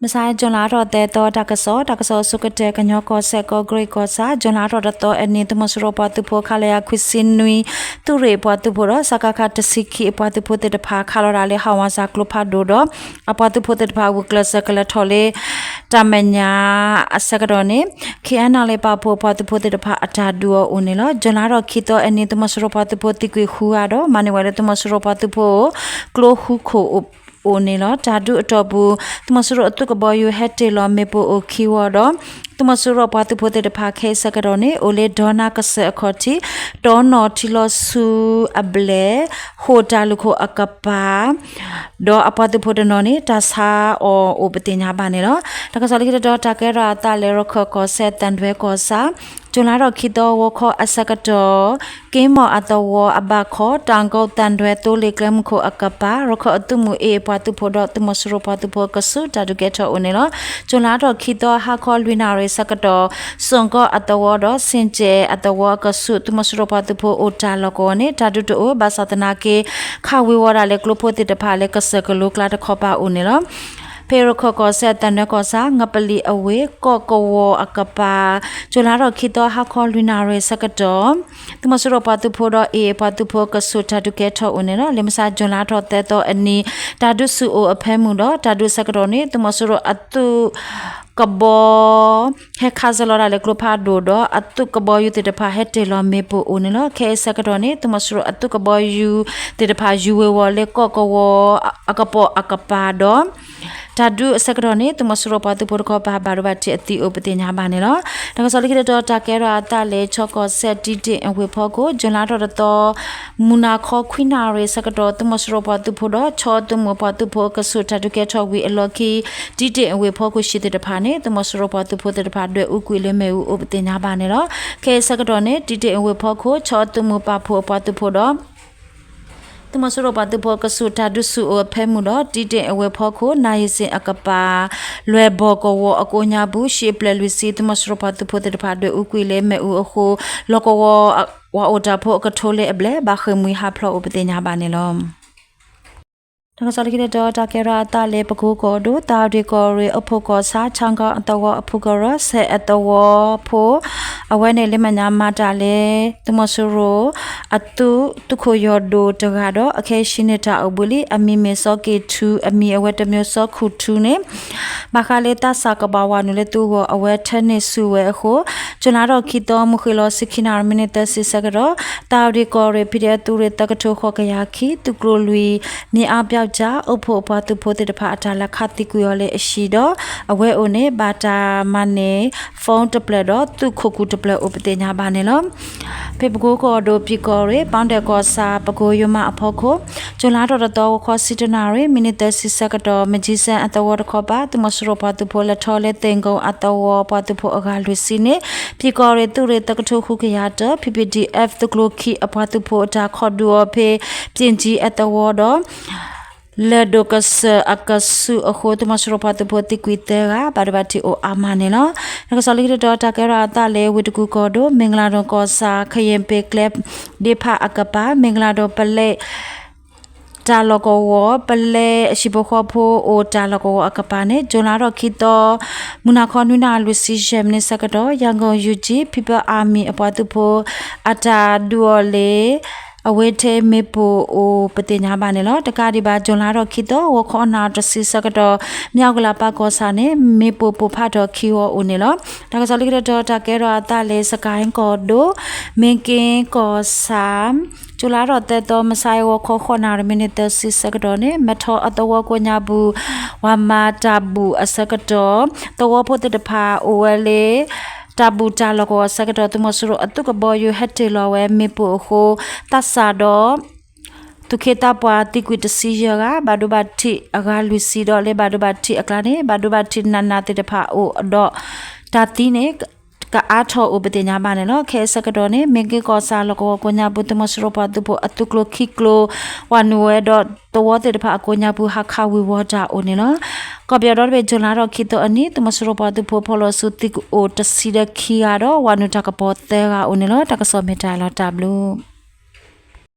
မဆါ June လါထီၣ်သၢသီ တၢ်ကစီၣ်, တၢ်ကစီၣ်အဆိကတၢၢ် ကညီကီၢ်စဲၣ် ကီၢ်ကရ့ၣ်ကီၢ်ဆၣ်, June လါထီၣ်တသီအနံၤ သုးမီၤစိရိၤပှၤသုးဖိ ခလရ ခွံဆံနွံ သုးရ့ၣ်ပှၤသုးဖိဒီး စကခ တဆံခံ အပှၤသုးဖိသ့ၣ်တဖၣ် ခးလီၤတၢ်လၢ ဟးဝးစၢ်ကျိဖးဒိၣ်ဒီး အပှၤသုးဖိသ့ၣ်တဖၣ် ဂုာ်ကျဲးစၢးကလဲၤထီၣ်လၢ တၢ်မဲာ်ညါအဆၢကတီၢ်န့ၣ် ခ့အနၣ်လၢပာ်ဖှိၣ် အပှၤသုးဖိသ့ၣ်တဖၣ် အတၢ်ဒုးအီၤအိၣ်န့ၣ်လီၤ. June လါထီၣ်ခံသီအနံၤ သုးမီၤစိရိၤပှၤသုးဖိသံကွံာ်ဃုဂၤဒီး မၤန့ၢ်ဝဲလၢ သုးမီၤစိရိၤပှၤသုးဖိ ကျိဃုခိၣ်အိၣ်န့ၣ်လီၤ. တၢ်ဒုးအတီၢ်ပူၤ သုးမီၤစိရိၤအသုးကဘီယူၤ ဟဲတ့ၢ်လီၤမ့ၣ်ပိၢ်အိၣ်ခံဝီဒီး သုးမီၤစိရိၤပှၤသုးဖိသ့ၣ်တဖၣ် ခဲအံၤဆၢကတီၢ်န့ၣ် အိၣ်လၢဒီနါကစၢၢ်အခီၣ်ထံး တီနီၣ်ထံလီၤဆူအဘျဲၣ် ဃိာ်တၢ်လူၢ်ခိၣ်အကပၤ ဒီးအပှၤသုးဖိတနီၤန့ၣ် တၢ်ဆါအီၤအိၣ်ပသ့ၣ်ညါဘၣ်န့ၣ်လီၤ. တၢ်ကစီၣ်လၢခံတတီၤ တၢ်ကဲထီၣ်အသးလၢ ရခၢၣ်ကီၢ်စဲၣ် သံတွဲကီၢ်ဆၣ် June လါထီၣ်ခံသီ ဂီၤခီအဆၢကတီၢ် က့မီၣ်အသဝီအဘၣ်ခီ တၢ်ကိးသံတွဲ သိလ့ၣ်ကျဲမုၢ်ခိၣ်အကပၤ ရခၢၣ်အသုးမုၢ်အ့ၣ်အပှၤသုးဖိဒီး သုးမီၤစိရိၤပှၤသုးဖိအကဆူး တၢ်ဒုးကဲထီၣ်အိၣ်န့ၣ်လီၤ. June လါထီၣ်ခံသီ ဟါခီလွံၢ်နၣ်ရံၣ်ဆၢကတီၢ် စိၣ်ကီၢ်အသဝီဒီး ဆ့ၣ်ကၠဲၣ်အသဝီအကဆူး သုးမီၤစိရိၤပှၤသုးဖိအိၣ်တၢ်လီၢ်ကဝီၤန့ၣ် တၢ်ဒုးတအိၣ် ဘၣ်ဆၣ်သနာ်က့ ခးဝ့ၤဝီၤဒၣ်လၢကျိဖိသ့ၣ်တဖၣ်လၢ ကစၢၢ်ကလိကျါတခီပၤအိၣ်န့ၣ်လီၤ. ဖဲရခၢၣ်ကီၢ်စဲၣ် သံတွဲကီၢ်ဆၣ် ငပလံၤအဝ့ၢ် ကီၢ်ကဝီၤအကပၤ June လါထီၣ်ခံသီ ဟါခီလွံၢ်နၣ်ရံၣ်ဆၢကတီၢ် သုးမီၤစိရိၤပှၤသုးဖိဒီး အ့ၣ်အပှၤသုးဖိအကဆူး တၢ်ဒုးကဲထီၣ်အိၣ်န့ၣ်လီၤ. လၢမဆါ June လါထီၣ်သၢသီအနံၤ တၢ်ဒုးဆူၣ်အိၣ်အဖၢမုၢ်ဒီး တၢ်ဒုးဆၢကတီၢ်န့ၣ် သုးမီၤစိရိၤအသုးကဘီ ဟဲခးစၢၤလီၤဒၣ်လၢကျိဖးဒိၣ်ဒီး အသုးကဘီယူၤသ့ၣ်တဖၣ် ဟဲတ့ၢ်လီၤမ့ၣ်ပိၢ်အိၣ်န့ၣ်လီၤ. ခဲအံၤဆၢကတီၢ်န့ၣ် သုးမီၤစိရိၤအသုးကဘီယူၤသ့ၣ်တဖၣ် ယူၤဝ့ၤဝီၤလၢကီၢ်ကဝီၤအကပိာ်အကပၤဒီး တၢ်ဒုးအဆၢကတီၢ်န့ၣ် သုးမီၤစိရိၤပှၤသုးဖိတခီပၤ ဘၣ်ဒိဘၣ်ထံးအသံအိၣ်ပသ့ၣ်ညါဘၣ်န့ၣ်လီၤ. တၢ်ကစီၣ်လၢခံတတီၤ တၢ်ကဲထီၣ်အသးလၢ ခၠီကီၢ်စဲၣ် တံတ့ၣ်အဝ့ၢ်ဖီခိၣ် June လါထီၣ်တသီ မုၢ်နၤခီခွံနၣ်ရံၣ်ဆၢကတီၢ် သုးမီၤစိရိၤပှၤသုးဖိဒီး ခၠီသုးမုၢ်ပှၤသုးဖိအကဆူး တၢ်ဒုးကဲထီၣ်ဝံၤအလီၢ်ခံ တံတ့ၣ်အဝ့ၢ်ဖီခိၣ် ဟံၣ်သ့ၣ်တဖၣ်န့ၣ် သုးမီၤစိရိၤပှၤသုးဖိသ့ၣ်တဖၣ် ဒွဲၣ်အူကွံာ်လၢမ့ၣ်အူအိၣ်ပသ့ၣ်ညါဘၣ်န့ၣ်လီၤ. ခဲအံၤဆၢကတီၢ်န့ၣ် တံတ့ၣ်အဝ့ၢ်ဖီခိၣ် ခၠီသုးမုၢ်ပာ်ဖှိၣ်အပှၤသုးဖိဒီး သုးမီၤစိရိၤပှၤသုးဖိအကဆူး တၢ်ဒုးဆူၣ်အိၣ်အဖၢမုၢ်ဒီး တံတ့ၣ်အဝ့ၢ်ဖီခိၣ် နၢ်ယံၤစ့ၣ်အကပၤ လွဲၢ်ဘီၣ်ကဝီၤအကိးညါပူၤ ဟံၣ်အဖျၢၣ်လွံၢ်ဆံ သုးမီၤစိရိၤပှၤသုးဖိသ့ၣ်တဖၣ် ဒွဲၣ်အူကွံာ်လၢမ့ၣ်အူအဃိ လီၢ်ကဝီၤ ပှၤအိၣ်တၢ်ဖိအကထိလၢအဘျဲၣ် ဘၣ်ဃ့ၢ်မှံဟးဖျိးအိၣ်ပသ့ၣ်ညါဘၣ်န့ၣ်လီၤ. တၢ်ကစီၣ်လၢခံတတီၤ တၢ်ကဲထီၣ်အသးလၢ ပကိကီၢ်ဒိၣ် သးဝတံၣ်ကီၢ်ရ့ၣ် အိၣ်ဖှိၣ်ကီၢ်ဆၣ် ဆၣ်ကီၢ်အသဝီအဖုကရၢ ဆဲးအသဝီဖိ အဝဲန့ၣ်လၢမဲာ်ညါမၤတၢ်လၢ သုးမီၤစိရိၤ အသုး သုးခိၣ်ယီၢ်ဒိၣ်တဂၤဒီး အခဲအံၤဟံးန့ၢ်တၢ်အိၣ်ဘှံးလံ အမံၤမ့ၢ်စီၤက့ၤထူ အမံၤအဝဲတမံၤစီၤခူၣ်ထူန့ၣ် ဘၣ်ဃးလၢသးစၢ်ကဘၣ်ဝးနုာ်လၢသုးဂီၢ် အဝဲထၢန့ၢ်ဆူၣ်ဝဲအဃိ ကၠူၤလါထီၣ်ခံသီ မုၢ်ဃ့ၢ်လီၤဆံခံနၣ်ရံၣ် မံးနံးသၢဆံဆၢကတီၢ် သးဝတံၣ်ကီၢ်ရ့ၣ် ဖံးဒဲးအသုးရ့ၣ်သၢကထိဃိးကယၤခံ သုးကျိၤလွံၢ် မ့ၢ်အါပၠီကၠါ အိၣ်ဖှိၣ်အပှၤသုးဖိသ့ၣ်တဖၣ် အတၢ်လဲၤခးသံကွံာ်အီၤလၢအဟံၣ်ဒီး အဝဲအိၣ်န့ၣ် ဘၣ်တၢ်မၤန့ၢ် phone တဖျၢၣ်ဒီး သုးခိၣ်ကူၣ်တဖျၢၣ်အိၣ်ပသ့ၣ်ညါဘၣ်န့ၣ်လီၤ. ဖဲပကိကီၢ်ဒိၣ် ပံၣ်ကီၢ်ရ့ၣ် ပီၣ်ဒဲၣ်ကီၢ်ဆၣ် ပကိယိၤမးအဖီခိၣ် ကၠူၤလါထီၣ်တသီ ဂီၤခီဆံတနၣ်ရံၣ် မံးနံးသၢဆံဆၢကတီၢ် မကၠံစဲအသဝီတခီပၤ သုးမီၤစိရိၤပှၤသုးဖိလဲၤထီၣ်လၢသ့ၣ်ကိၣ်အသဝီပှၤသုးဖိအဂၤလွံၢ်ဆံန့ၣ် ပံၣ်ကီၢ်ရ့ၣ်သုးရ့ၣ်သၢကထိဃုကယၤတၢ PPDF သုးကျိၤခံအပှၤသုးဖိအတၢ်ခီၣ်ဒုးအီၤဖဲ ပၠ့ၣ်ကၠံအသဝီဒီး လၢၢ်ဒိၣ်ကစၢၢ်အကဆူးအဃိ သုးမီၤစိရိၤပှၤသုးဖိသံကွံာ်သၢဂၤ ဘၣ်ဒိဘၣ်ထံးအိၣ်အါမးန့ၣ်လီၤ. တၢ်ကစီၣ်လၢခံတတီၤ တၢ်ကဲထီၣ်အသးလၢ ဝ့ၢ်တကူၣ်ကီၢ်ဒိၣ် မ့ၢ်ကလၤဒိၣ်ကီၢ်ဆၣ် ခယ့ၣ်ပ့ၤကျဲဒ့ဖးအကပၤ မ့ၢ်ကလၤဒိၣ်ပလဲ တၢ်လီၢ်ကဝီၤ ပလဲအဟံၣ်ဖိဃီဖိအိၣ်တၢ်လီၢ်ကဝီၤအကပၤန့ၣ် ကၠူၤလါထီၣ်ခံသီ မုၢ်နၤခီနွံနၣ်ရံၣ်လွံၢ်ဆံယဲၢ်မံးနံးဆၢကတီၢ် ရန်ကုန် UG People Army အပှၤသုးဖိ အတၢ်ဒုးအီၤလၢ အဝဲထဲမ့ၣ်ပိၢ်အိၣ်ပသ့ၣ်ညါဘၣ်န့ၣ်လီၤ. တကးဒံးဘၣ် ကၠူၤလါထီၣ်ခံသီ ဂီၤခီနၣ်ရံၣ်တဆံဆၢကတီၢ် မၠီကလးပၢ်ကီၢ်ဆၣ်န့ၣ် မ့ၣ်ပိၢ်ပိၢ်ဖးထီၣ်ခံဝီအိၣ်န့ၣ်လီၤ. တၢ်ကစီၣ်လၢခံတတီၤ တၢ်ကဲထီၣ်အသးလၢ စကဲၣ်ကီၢ်ဒိၣ် မ့ၢ်က့ကီၢ်ဆၣ် ကၠူၤလါထီၣ်သၢသီ မုၢ်ဆါအံၤဂီၤခီဃိးနၣ်ရံၣ်မံးနံးသၢဆံဆၢကတီၢ်န့ၣ် မဲထီၣ်အသဝီကိးညါပူၤ ဝၤမၤတၢ်ဘူၣ်အဆၢကတီၢ် သဝီဖိသ့ၣ်တဖၣ်အိၣ်ဝဲလၢ တၢ်ဘူၣ်တၢ်လီၢ်ကဝီၤအဆၢကတီၢ် သုးမီၤစိရိၤအသုးကဘီယူၤဟဲတ့ၢ်လီၤဝဲမ့ၣ်ပိၢ်အဃိ သးစၢ်ဒီး သူၣ်က့သးပှၢ်သံကွံာ်တဆံယဲၢ်ဂၤ ဘၣ်ဒိဘၣ်ထံးအဂၤလွံၢ်ဆံဒီး လၢဘၣ်ဒိဘၣ်ထံးအကျါန့ၣ် ဘၣ်ဒိဘၣ်ထံးနးနးသ့ၣ်တဖၣ်အိၣ်ဒီး တၢ်သံန့ၣ် ကအါထီၣ်အိၣ်ပသ့ၣ်ညါဘၣ်န့ၣ်လီၤ. ခဲအံၤဆၢကတီၢ်န့ၣ် မ့ၢ်က့ကီၢ်ဆၣ်လီၢ်ကဝီၤကိးညါပူၤ သုးမီၤစိရိၤပှၤသုးဖိအသုးကျိၤခံကျိၤ ဝၤနုာ်ဝဲဒီးသဝီသ့ၣ်တဖၣ်အကိးညါပူၤ ဟးခးဝ့ၤဝီၤတၢ်အိၣ်န့ၣ်လီၤ. ကီၢ်ပယီၤဒီတဘ့ၣ် ကၠူၤလါထီၣ်ခံသီအနံၤ သုးမီၤစိရိၤပှၤသုးဖိဖီၣ်လီၤဆူသံကွံာ်အိၣ်တဆံဒီးခံဂၤဒီး ဝၤနုာ်တၢ်ကပီၤသၢဂၤအိၣ်န့ၣ်လီၤ. တၢ်ကစီၣ်မ့ၢ်တၢ်လီၤတၢ်ဘျုး